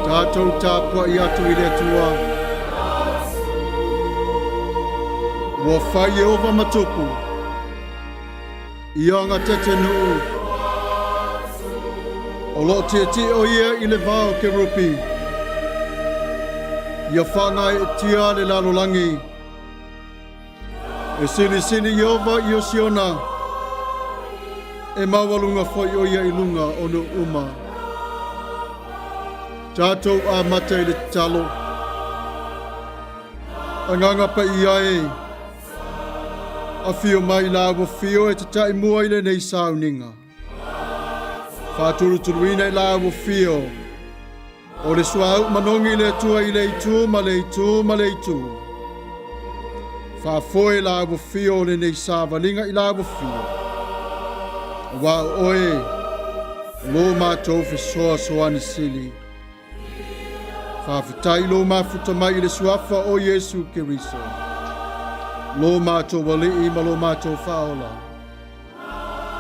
Tatou tapuai atu i le Atua. Ua fai Ieova ma tupu. Ia gatetenuu. O lo o tietie o ia i le va o kerupi. Ia faagaeetia le lalolagi. E silisili Ieova i o Siona, e maualuga foi o ia i luga o nuu uma. Tatou amata i le tatalo. Agaga Paia e, afio mai la ua fio e tata'i mua i lenei sauniga. Faatulutuluina i la ua fio, O le suauu manogi i le Atua i le itu ma le itu ma le itu. Faafoe la ua fio o lenei savaliga i la ua fio. Aua o oe, lo matou fesoasoani sili. Faafetai lou mafuta mai i le suafa o Iesu Keriso, lo matou Alii ma lo matou Faaola.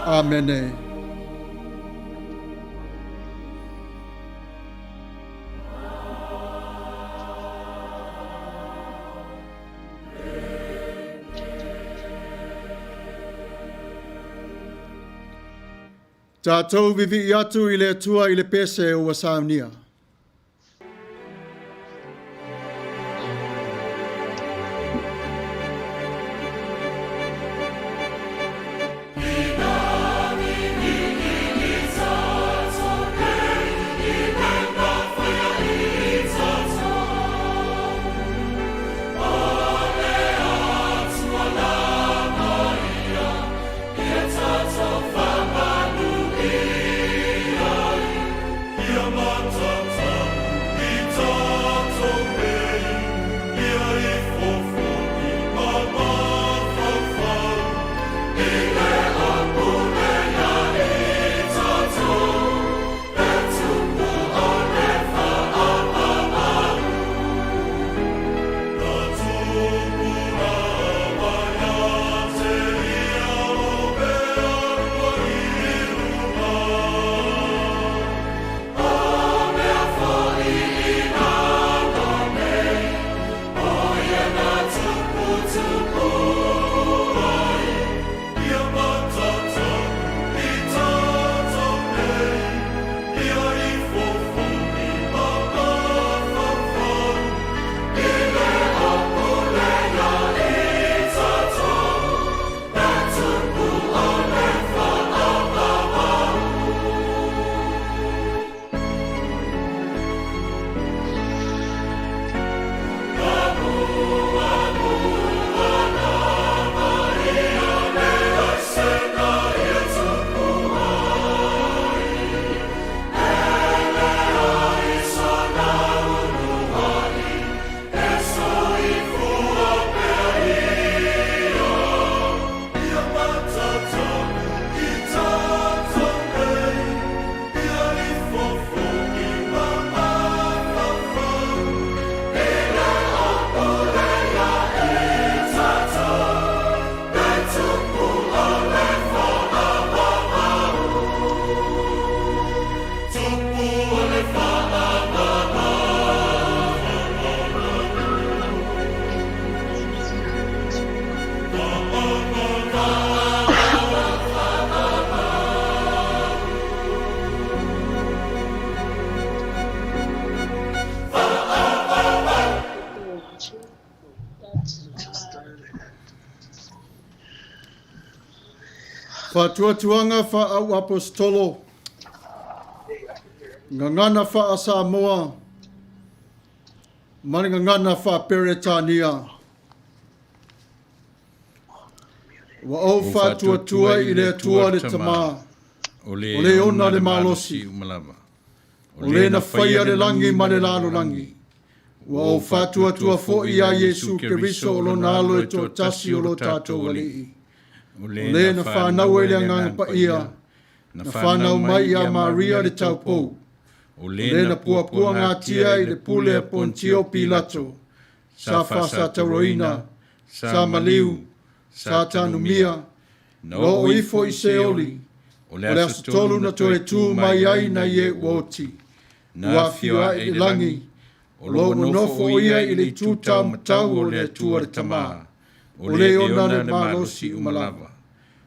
Amene. Tatou vivii atu i le Atua i le pese ua saunia. Faatuatuaga faa-auaposetolo, Gagana faa-Samoa ma le Gagana faa-Peretania. Ua ou faatuatua i le Atua le Tama, o le ona le malosi, o le na faia le lagi ma le lalolagi. Ua ou faatuatua foi iā Iesu Keriso o Lona Alo e toatasi o lo tatou Alii, o le na fanau ai le Agaga Paia, na fanau mai iā Maria le taupou, o le na puapuagatia i le pule a Pontio Pilato, sa faasatauroina, sa maliu, sa tanumia, na oo ifo i Seoli, o le aso tolu na toe tu mai ai nai e ua oti. Na afio ae i le lagi, o lo o nofo o ia i le itu taumatau o le Atua le Tama, o le ona le malosi uma lava.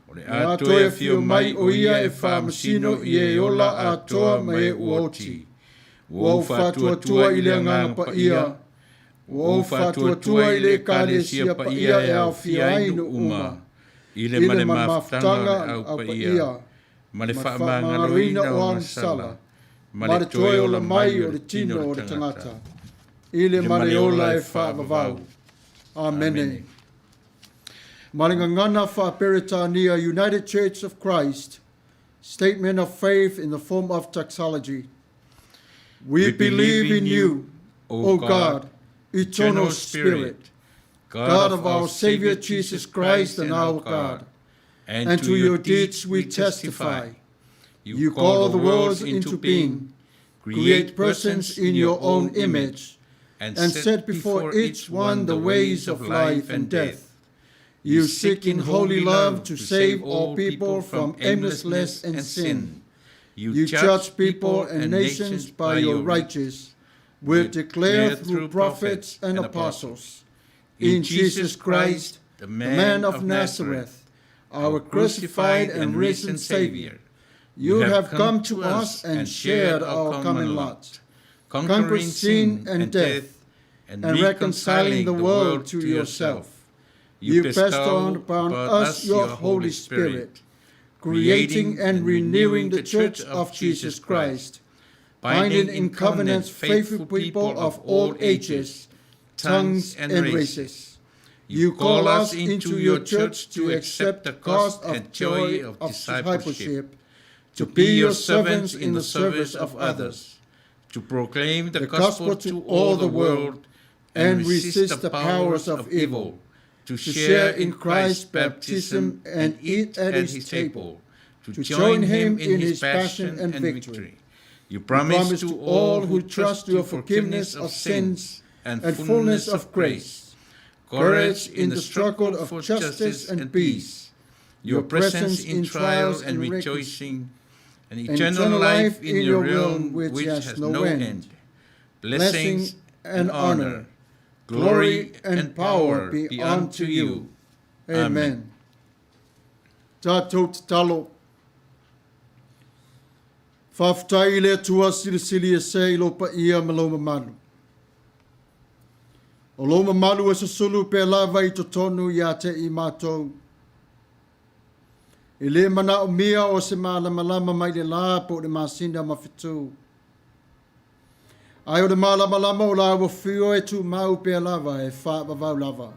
O le a toe afio mai o ia e faamasino i e ola atoa ma e ua oti. Ua ou faatuatua i le Agaga Paia, ua ou faatuatua i le Ekalesia paia e aofia ai nuu uma, i le ma le mafutaga a le Au Paia, ma le faamagaloina o agasala, ma le toe ola mai o le tino o le tagata, i le ma le ola e faavavau. Amene. Ma le gagana faa-Peretania, United Church of Christ, Statement of Faith in the form of doxology. We believe in you, O God, eternal Spirit, God of our Savior Jesus Christ and our God, and to your deeds we testify. You call the worlds into being, create persons in your own image, and set before each one the ways of life and death. You seek in holy love to save all people from aimlessness and sin. You judge people and nations by your righteous will declare through prophets and apostles. In Jesus Christ, the man of Nazareth, our crucified and risen Savior, you have come to us and shared our common lot, conquering sin and death, and reconciling the world to yourself. You bestowed upon us your Holy Spirit, creating and renewing the Church of Jesus Christ, binding in covenants faithful people of all ages, tongues, and races. You call us into your church to accept the cost and joy of discipleship, to be your servants in the service of others, to proclaim the the gospel gospel to to all all the the world world, and and resist resist the the powers powers of of evil, evil, to to share share in in Christ's Christ's baptism baptism and and eat eat at at his his table, table, to to join join him him in in his his passion passion and and victory. victory. You You promise promise to to all all who who trust trust your your forgiveness forgiveness of of sins sins and and fullness fullness of of grace, grace, courage courage in in the the struggle struggle of for justice justice and and peace, peace, your your presence presence in in trial trials and and rejoicing, and and eternal eternal life life in in your your realm realm which which has has no no end. end. Blessings Blessing and and honor, honor, glory glory and and power power be be unto unto you. you. Amen. Amen. Tatou tatalo. Faafetai i le Atua silisili ese i lou paia ma lou mamalu. O lou mamalu e susulu pea lava i totonu ia te i matou. E le manaomia o se malamalama mai le la po o le masina ma fetu. Ae o le malamalama o lau afio e tumau pea lava e faavavau lava.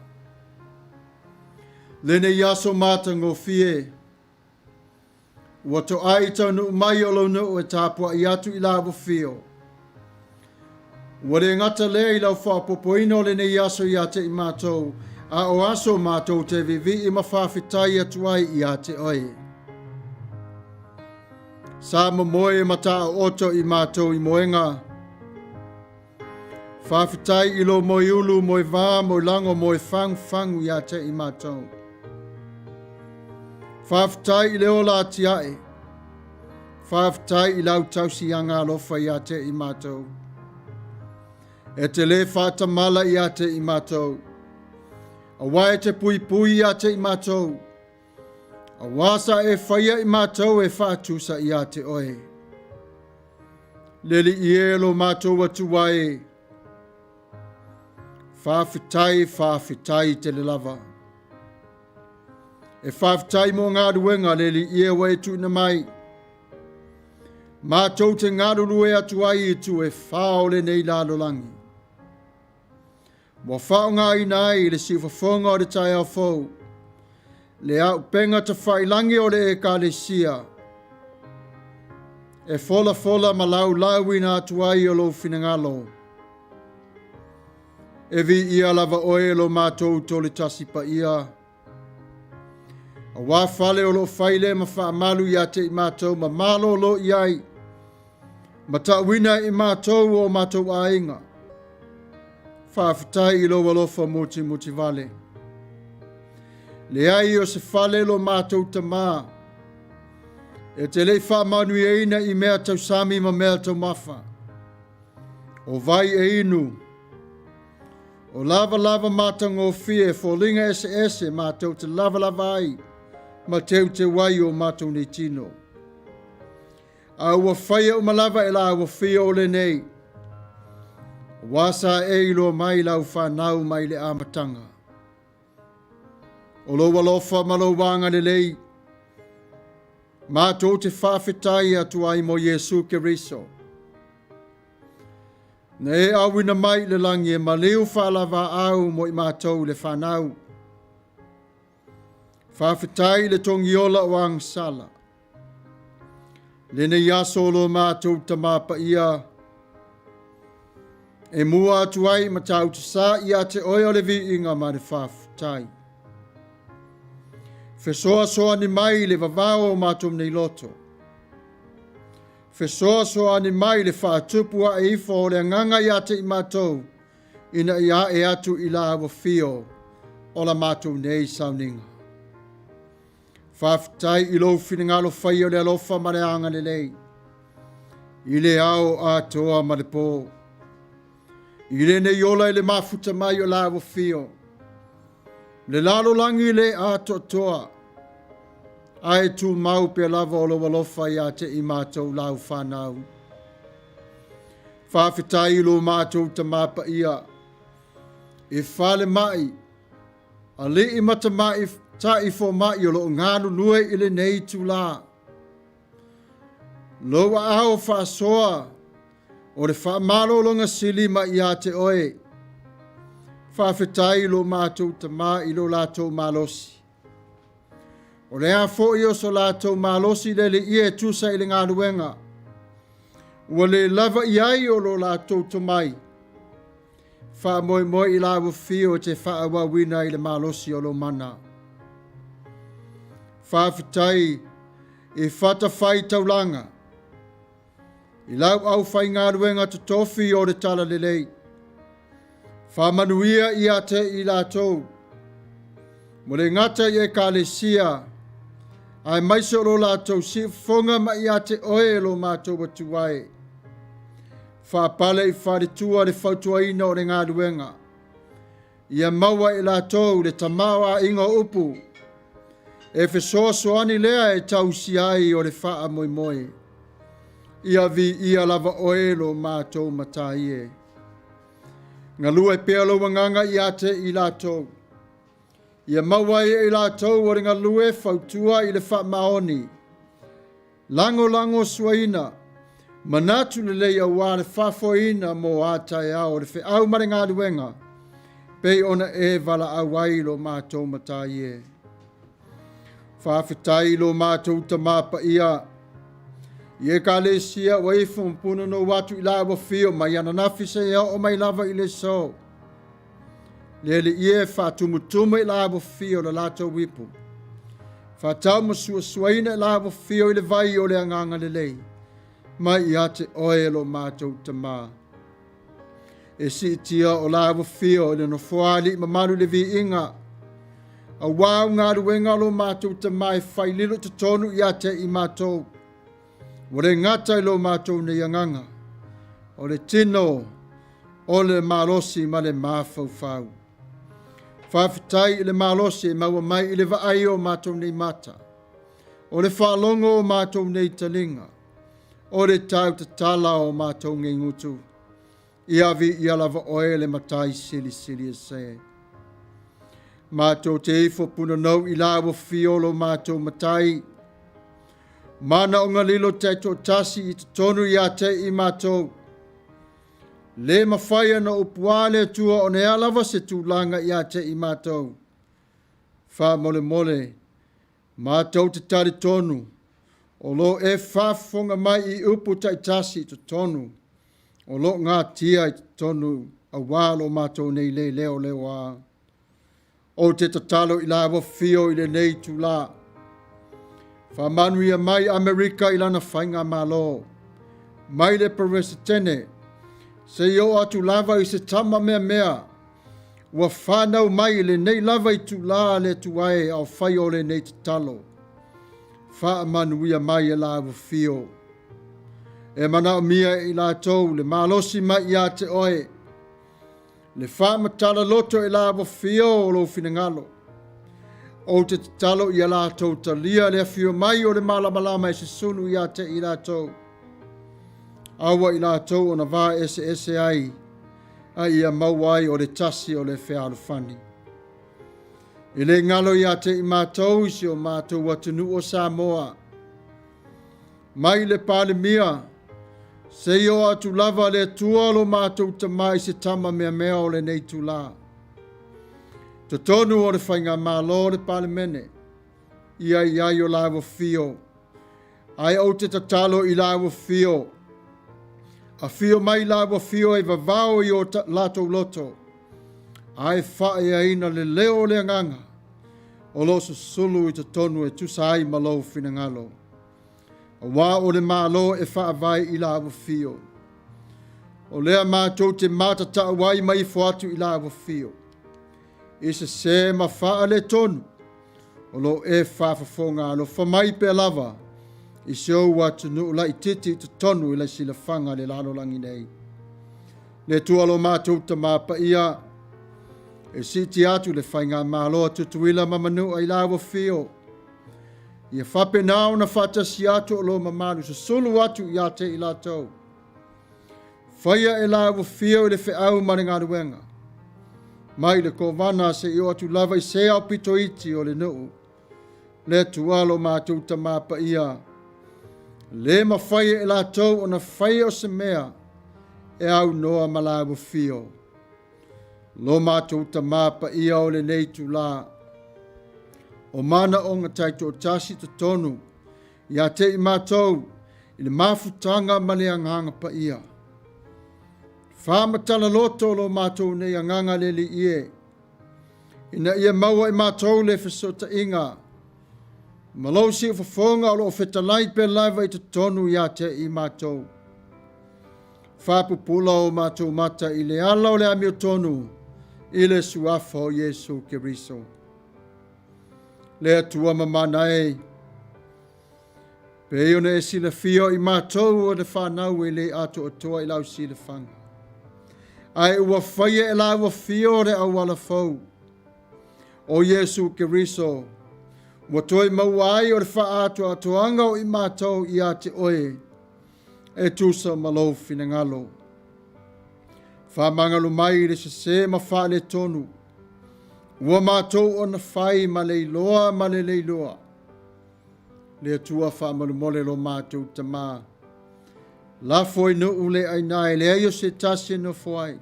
Lenei aso matagofie, ua toai taunuu mai o lou nuu e tapuai atu i lau afio. Ua le gata lea i lau faaopoopoina o lenei aso ia te i matou, a o aso matou te vivii ma faafetai atu ai ia te oe. Sa momoe ma taooto i matou i moega. Faafetai i lou moeulu, moevā, moelago, moefagufagu ia te i matou. Faafetai i le ola atiae. Faafetai i lau tausiaga alofa ia te i matou. E te le faatamala ia te i matou. Auā e te puipui ia te i matou. Auā sa e faia i matou e faatusa ia te oe. Le Alii e lo matou Atua e. Faafetai, faafetai tele lava. E faafetai mo galuega le Alii e ua e tuuina mai. Matou te galulue atu ai i itu e fā o lenei lalolagi. Ua faaaogaina ai le siufofoga o le taeao fou, le auupega tafailagi o le Ekalesia, e folafola ma laulauina atu ai o lou finagalo. E viia lava oe lo matou tole tasi paia. Auā fale o loo fai lea ma faamalu ia te i matou ma malolo i ai, ma ta'uina i matou o matou aiga. Faafetai i lou alofa mutimutivale. Leai o se fale lo matou tamā, e te le i faamanuiaina i mea tausami ma mea taumafa. O vai e inu, o lavalava matagofie, foliga eseese matou te lavalava ai ma teuteu ai o matou nei tino. A ua faia uma lava e laua fia o lenei. Aua sa e iloa mai lau fanau mai le amataga. O lou alofa ma lou agalelei, matou te faafetai atu ai mo Iesu Keriso. Na e auina mai i le lagi e maliu faalavaau mo i matou le fanau. Faafetai i le togiola o agasala. Lenei aso o lo matou Tama Paia, e mua atu ai i Matautu Sa ia te oe o le viiga ma le faafetai. Fesoasoani mai i le vavao o matou nei loto. Fesoasoani mai le faatupu ae ifo o le agaga ia te i matou, ina ia ae atu i la afio o la matou nei sauniga. Faafetai i lou finagalo faia o le alofa ma le agalelei, i le ao atoa ma le po. I lenei ola i le mafuta mai o la afio, le lalolagi le atoatoa, ae tumau pea lava o lou alofa ia te i matou lau fanau. Faafetai i lo matou Tama Paia, i falemai, alii ma tamaitai fomai o lo o galulue i lenei itulā. Lou aao faasoa o le faamalologa sili mai ia te oe. Faafetai i lo matou Tama i lo latou malosi. O le a foi o so latou malosi le Alii e tusa i le galuega, ua le lava i ai o lo latou tomai. Faamoemoe i lau afio e te faaauauina i le malosi o lou mana. Faafetai i fatafaitaulaga, i lau aufaigaluega totofi o le Talalelei. Faamanuia ia te i latou, mo le gata i Ekalesia, aemaise o lo latou siufofoga mai ia te oe e lo matou Atua e. Faapale i faletua le fautuaina o le galuega, ia maua e latou le tamaoaiga o upu, e fesoasoani lea e tausia ai o le faamoemoe. Ia viia lava oe lo matou Matai e. Galue pea lou agaga ia te i latou, ia maua ai e i latou o le galue fautua i le faamaoni, lagolagosuaina, manatu lelei aua le faafoeina mo a taeao o le feau ma le galuega, pei ona e valaau ai lo matou Matai e. Faafetai i lo matou Tama Paia, i Ekalesia ua ifo ma punonou atu i lau afio mai ananafi seia oo mai lava i le aso. Le Alii e, faatumutumu i lau afio le latou ipu. Faataumasuasuaina i lau afio i le vai o le agaga lelei, mai ia te oe e lo matou Tama. E siitia o lau afio i le nofoa alii mamalu i le viiga, aua o galuega o lo matou Tama e fai lilo i totonu ia te i matou. Ua le gata i lo matou nei agaga, o le tino, o le malosi ma le mafaufau. Faafetai i le malosi e maua mai i le vaai o matou nei mata, o le faalogo o matou nei taliga, o le tautatala o matou nei gutu. Ia viia lava oe le Matai Silisili Ese. Matou te ifo punonou i lau afio lo matou Matai, manaoga lilo taitoatasi i totonu ia te i matou. Le mafai ona upuā le Atua ona e a lava se tulaga ia te i matou. Faamolemole, matou te talitonu, o lo e faafofoga mai i upu taitasi i totonu, o lo gatia i totonu aua lo matou nei le leo leoa. Ou te tatalo i lau afio i lenei itulā. Faamanuia mai Amerika i lana faigamalo, mai le Peresetene, seia oo atu lava i se tama meamea ua fanau mai i lenei lava itulā le Atua e a o faia o lenei tatalo. Faamanuia mai e lau afio. E manaomia e i latou le malosi mai ia te oe, le faamatala loto e lavofio o lou finagalo. Ou te tatalo ia latou talia le afio mai o le malamalama e susulu ia te i latou. Aua i latou ona va eseese ai, a ia maua ai o le tasi o le fealofani. E le galo ia te i matou i si o matou atunuu o Samoa, mai le Palemia, seia oo atu lava le Atua lo matou Tama i se tama meamea o lenei itulā. Totonu o le Faigamalo o le Palemene, ia i ai o laua fio, ae ou te tatalo i laua fio, afio mai laua fio e vavao i o latou loto, ae faaeaina le leo o le agaga o lo o susulu i totonu e tusa ai ma lou finagalo. Aua o le Malo e faavae i laua fio. O lea matou te matatau ai ma ifo atu i laua fio, i sese ma faaletonu o lo o e faafofoga alofa mai pea lava i si ou atunuu laitiiti i totonu i le silafaga a le lalolagi nei. Le Atua lo matou Tama Paia, e siitia atu le Faigamalo a Tutuila ma Manua i laua fio, ia faapena ona faatasi atu o lo mamalu susulu atu ia te i latou. Faia e laua fio i le feau ma le galuega, mai le kovana seia oo atu lava i se aupito iti o le nuu. Le Atua lo matou Tama Paia, le mafai e latou ona faia o se mea e aunoa ma laua fio. Lo matou Tama Paia o lenei itulā, o manaoga taitoatasi totonu ia te i matou i le mafutaga ma le Agaga Paia. Faamatala loto lo matou nei agaga le Alii e, ina ia maua e matou le fesootaiga ma lou siufofoga o lo o fetalai pea lava i totonu ia te i matou. Faapupula o matou mata i le ala o le amiotonu i le suafa o Iesu Keriso. Le Atua mamana e, pei ona e silafia o i matou o le fanau e le atoatoa i lau silafaga, ae ua faia e laua fio le auala fou o Iesu Keriso, ua toe maua ai o le faaatoatoaga o i matou ia te oe, e tusa ma lou finagalo. Faamagalo mai i le sese ma faaletonu, ua matou ona fai ma le iloa ma le le iloa. Le Atua faamolemole lo matou Tama, lafo i nuu le aina e leai o se tasi e nofo ai.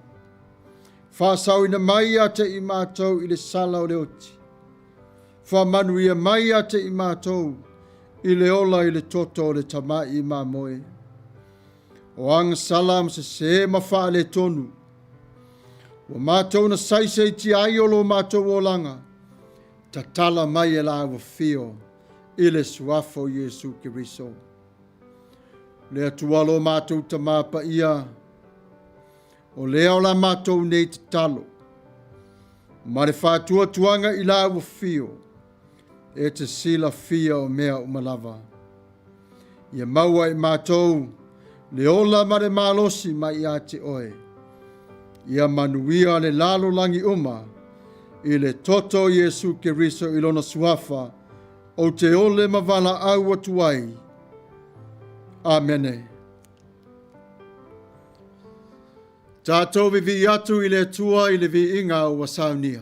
Faasaoina mai ia te i matou i le sala o le oti. Faamanuia mai ia te i matou i le ola i le toto o le tama'i mamoe. O agasala ma sesē ma faaletonu, ua matou na saisaitia ai o lo matou olaga, tatala mai e laua fio i le suafa o Iesu Keriso. Le Atua lo matou Tama Paia, o lea o la matou nei tatalo, ma le faatuatuaga i laua fio, e te silafia o mea uma lava. Ia maua e matou le ola ma le malosi mai ia te oe. Ia manuia le lalolagi uma i le toto o Iesu Keriso i lona suafa, ou te ole ma valaau atu ai. Amene. Tatou vivii atu i le Atua i le viiga ua saunia.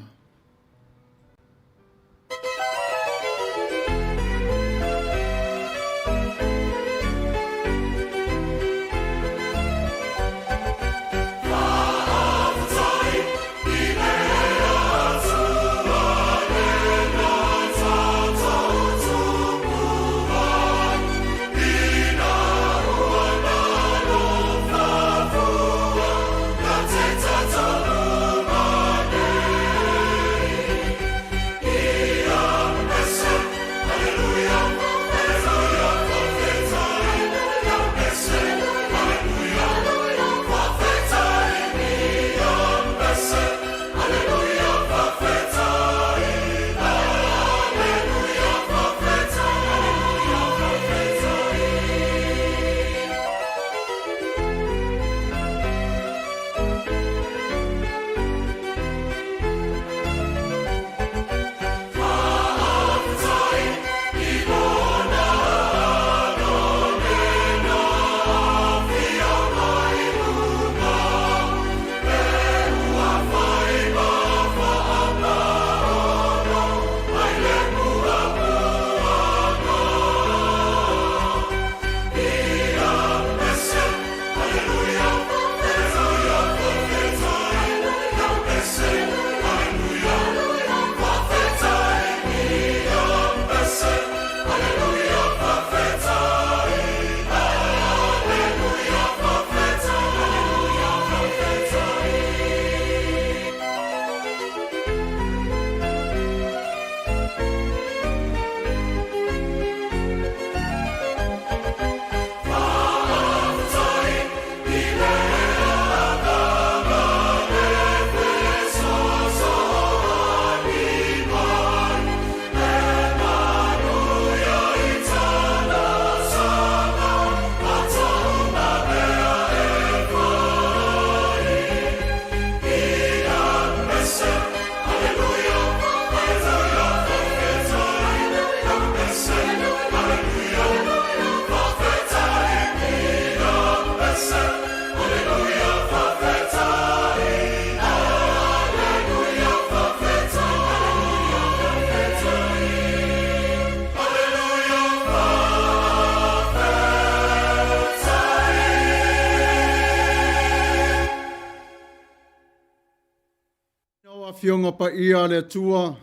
Afioga Paia a le Atua,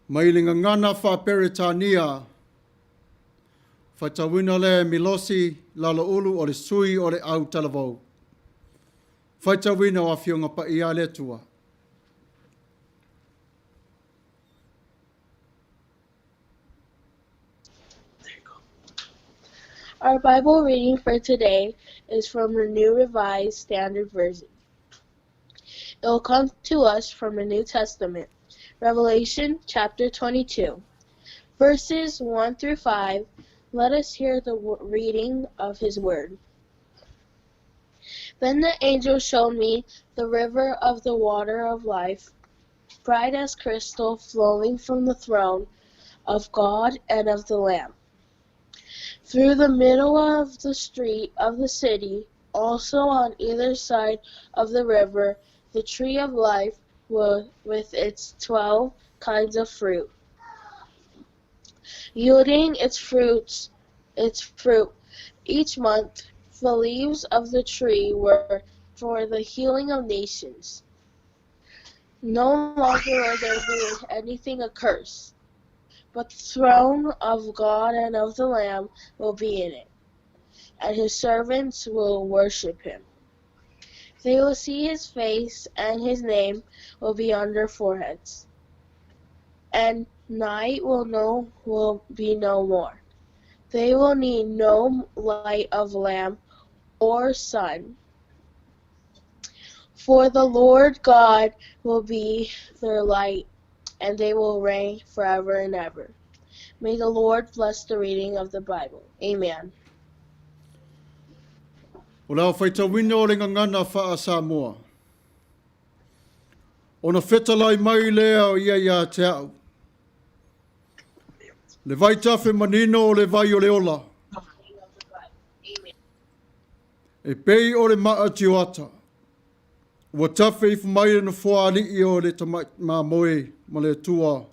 mai le gagana faa-Peretania, faitauina lea e Milosi Laloulu o le sui o le au talavou. Faitauina o Afioga Paia a le Atua. Our Bible reading for today is from the New Revised Standard Version. It will come to us from the New Testament, Revelation chapter 22, verses 1 through 5. Let us hear the reading of his word. Then the angel showed me the river of the water of life, bright as crystal, flowing from the throne of God and of the Lamb. Through the middle of the street of the city, also on either side of the river, the tree of life with its 12 kinds of fruit, yielding its fruit each month. The leaves of the tree were for the healing of nations. No longer will there be anything accursed, but the throne of God and of the Lamb will be in it, and his servants will worship him. They will see his face, and his name will be on their foreheads. And night will be no more. They will need no light of lamp or sun, for the Lord God will be their light, and they will reign forever and ever. May the Lord bless the reading of the Bible. Amen. O le faitauina o le gagana faa-Samoa. Ona fetalai mai lea o ia ia te au. Le vai tafe manino o le vai o le ola. E pei o le maa tioata. Ua tafe ifo mai le nofoa alii o le tamai mamoe ma le Atua.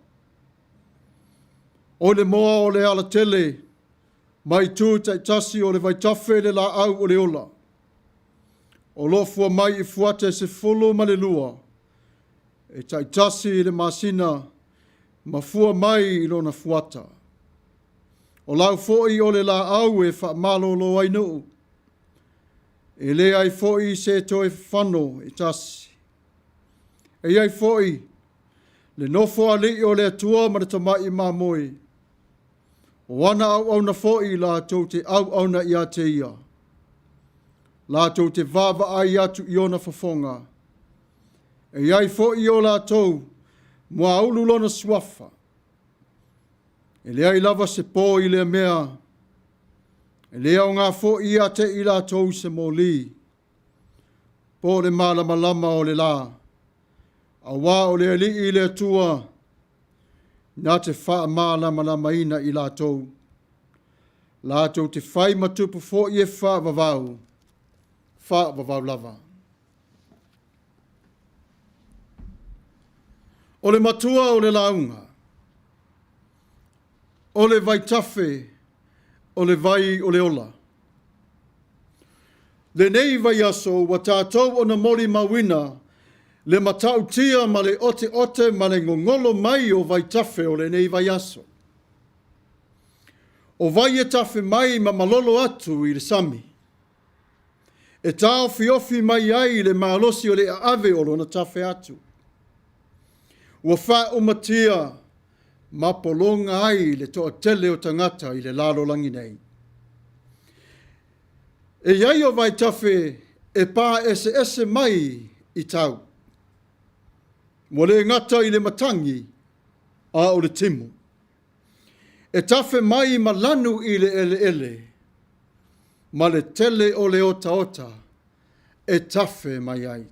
O le moa o le alatele, mai tu taitasi o le vaitafe le laau o le ola. O lo fua mai i fuata se 12, e taitasi i le masina, ma fua mai i lona fuata. O lau foi o le laau e whaamalolo ai nuu, e le ai foi se toe whano e tasi. E ai foi le nofo alii o le Atua ma le tamai mamoe. O ana au auna foi la tau te au auna ia te ia. La tau te vava ai atu i ona fafonga. E ai foi o la tau mua ulu lona suafa. E le ai lava se pō i le mea. E le au ngā foi ia te i la tau se mōli. Pō le malamalama o le la. A wā o le alii i le Atua, nā te wha malamalama ina i la tau. La tau te whai matupu foi e wha vavau. Wha vavau lava. O le matua o le launga. O le vaitafe, o le vai o le ola. Le nei vai aso, ua tātou o na moli mawina, le matautia ma le ote ote ma le ngongolo mai o vaitafe o le nei vai aso. O vai e tafe mai ma malolo atu i le sami. E tāo fiofi mai ai le malosi o le ave o lona tafe atu. Ua wha umatia ma polonga ai le toa tele o tangata i le lalo langi nei. E iai o vaitafe e pā ese ese mai i tau. Mo le ngata i le matangi a o le timu. E tafe mai ma lanu i le ele ele, ma le tele o le ota ota, e tafe mai ai.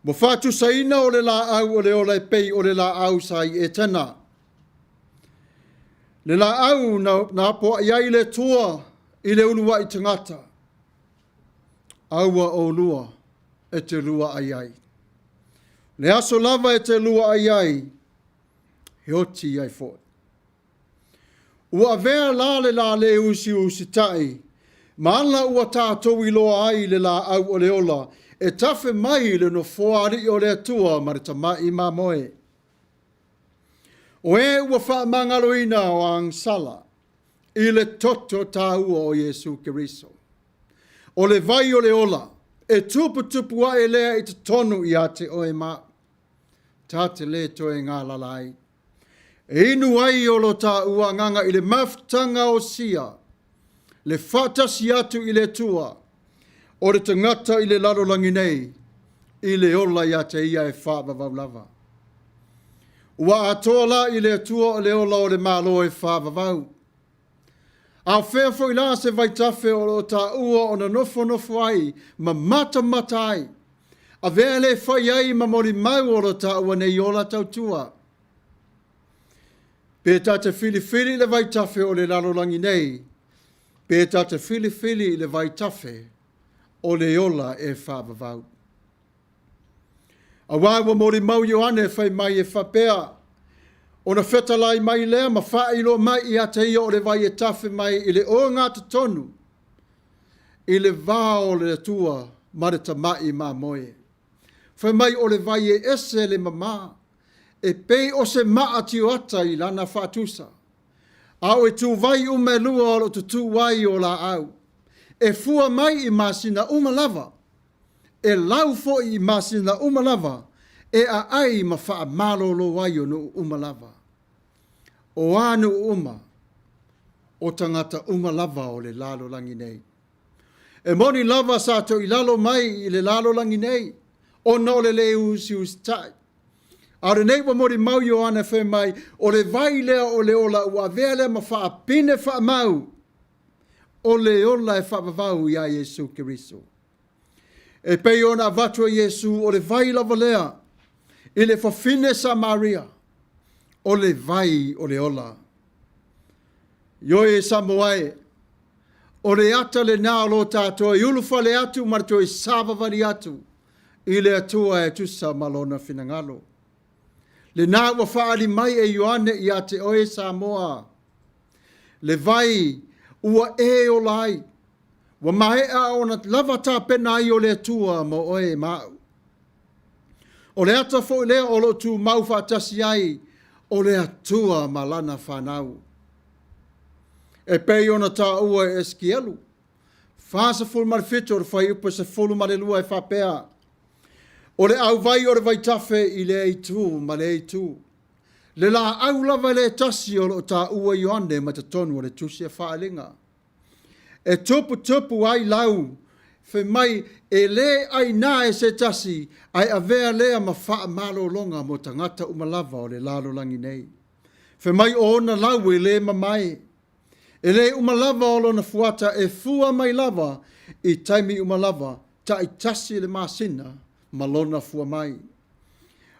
Mo whātusaina o le la au o le ola e pei o le la au sa i e tena. Le la au na apo ai le tua i le ulua i tangata. Aua o lua e te lua ai ai. Le aso lava e te lua ai ai, he oti ai foi. Ua avea la le la le usi usi tai, ma ala ua tātou i loa ai le la au o le ola, e tafe mai i le nofoa alii o le Atua ma le Tama'i Mamoe. O e ua faamagaloina o agasala i le toto taua o Iesu Keriso. O le vai o le ola e tuputupu ae lea i totonu ia te oe ma a'u, ta te lē toe galala ai. E inu ai o lo taua agaga i le mafutaga osia, le faatasi atu i le Atua, o le tagata i le lalolagi nei, i le ola ia te ia e faavavau lava. Ua atoa la i le Atua o le ola o le Malo e faavavau. A o fea foi la se vaitafe o lo o taua ona nofonofo ai ma matamata ai, avea le fai ai ma molimau o lo taua nei ola tautua? Pe ta te filifili i le vaitafe o le lalolagi nei, pe ta te filifili i le vaitafe o le ola e faavavau. Auā ua molimau Ioane fai mai e faapea, Ona fetalai mai lea ma faailoa mai ia te ia o le vai e tafe mai i le ogatotonu i le va o le Atua ma le Tama'i Mamoe. Fai mai o le vai e ese le mamā, e pei o se maa tioata i lana faatusa. A o ituvai uma e lua o lo o tutū ai o laau, e fua mai i masina uma lava, e lau foi i masina uma lava, e aai ma faamalolo ai o nuu uma lava. O a nuu uma, o tagata uma lava o le lalolagi nei. E moni lava sa toilalo mai i le lalolagi nei, ona o le lē usiusitai. A o lenei ua molimau Ioane fai mai, o le vai lea o le ola ua avea lea ma faapine faamau o le ola e faavavau iā Iesu Keriso. E pei ona avatu e Iesu o le vai lava lea i le fafine Samaria, o le vai o le ola. Ioe Samoa e, o le ata lenā o lo tatou e ulufale atu ma le toe savavali atu i le Atua e tusa ma Lona finagalo. Lenā ua faaali mai e Ioane ia te oe Samoa, le vai ua e ola ai, ua maea ona lava tapena ai o le Atua mo oe ma a'u. O le ata foi lea o lo o tumau faatasi ai o le Atua ma Lana fanau. E pei ona taua e Esikielu 47 o le fuaiupu e 12 e faapea, O le auvai o le vaitafe i lea itu ma lea itu, le laau lava lea e tasi o lo o taua Ioane mai totonu o le tusi a Faaaliga. E tuputupu ai lau, fai mai e lē aina e se tasi, ae avea lea ma faamalologa mo tagata uma lava o le lalolagi nei. Fai mai o ona lau e lē mamae, e lē uma lava o lona fuata e fua mai lava i taimi uma lava, taitasi le masina ma lona fua mai.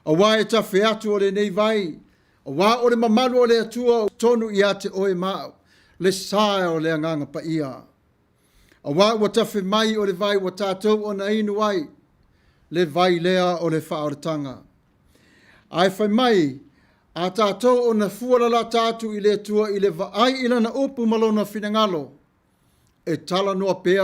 Auā e tafe atu o lenei vai, auā o le mamalu o le Atua tonu ia te oe ma a'u, le sa o le Agaga Paia. Auā ua tafe mai o le vai ua tatou ona inu ai, le vai lea o le faaolataga. Ae fai mai, a tatou ona fua lalata atu i le Atua i le vaai i Lana upu ma Lona finagalo, e talanoa pea.